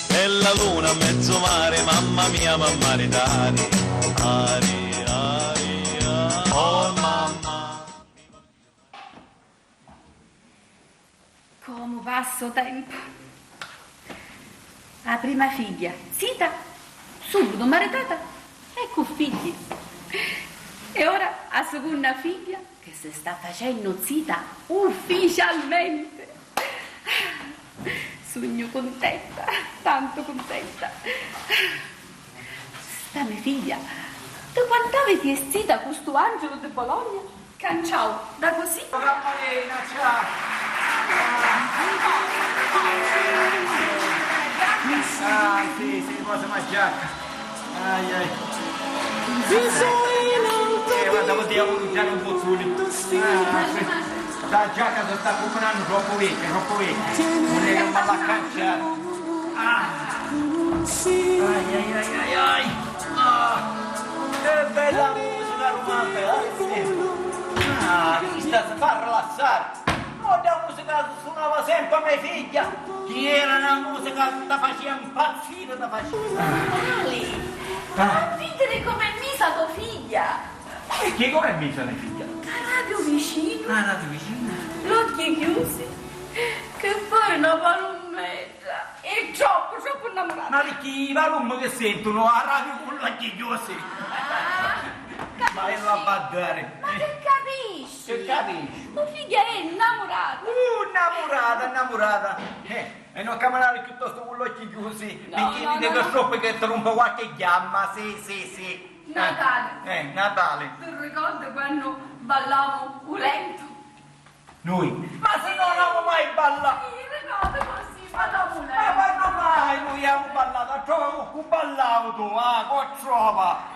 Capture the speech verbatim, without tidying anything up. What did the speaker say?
E la luna a mezzu mari, mamma mia, m'ammaritari. Ari, ari, ari, oh mamma. Comu passa u tempu! A prima figghia, zita, subito maritata e cu figghi. E ora a secunna figghia che si sta facennu zita ufficialmente. Sugnu cuntenta, tantu cuntenta. Sta me figghia, ti quantavi chi è zita cu stu Angelo di Bologna? Canciau da così. Ah, sì, sì, cosa mangiare? Ai, ai. Eh, guarda, vuol dire un giallo un po' soli. Ah, sì. Sta giacca si sta cumbinannu troppu vecchia, troppu vecchia. Non è che va a canciare. Ah. Ai, ai, ai, ai, ai. Ah. Che bella musica romantica, eh? Ah, questa si fa rilassare. Ma la musica sunava sempre a me figlia. Chi era una musica che ti faceva impazzire, ti faceva. Natale, ah, ma vidi com'è misa to figlia. E chi com'è misa me figlia? Ca radio vicinu. Ah, radio vicinu. L'occhi chiusi. Che pare una palummetta. È troppu, troppu innamorata. Ma perché i palummi che sentono a radio con l'occhi chiusi? Ah, ma è la baddare. Ma che capisci? Che capisci? Tua figlia è innamorata. Uh, innamorata, innamorata. Eh, e non camminare piuttosto con l'occhi chiusi, no, perché no, vedi no, che no. Troppo che ti rompo qualche gamba, sì, sì, sì. Natale. Eh, eh, Natale. Ti ricordi quando ballavo u lento? Noi? Ma se non avevamo mai ballato! Sì, ricordi così, ballavo u lento. Ma quando mai noi avevamo ballato? A trova cu ballavi tu, ah, cu trova!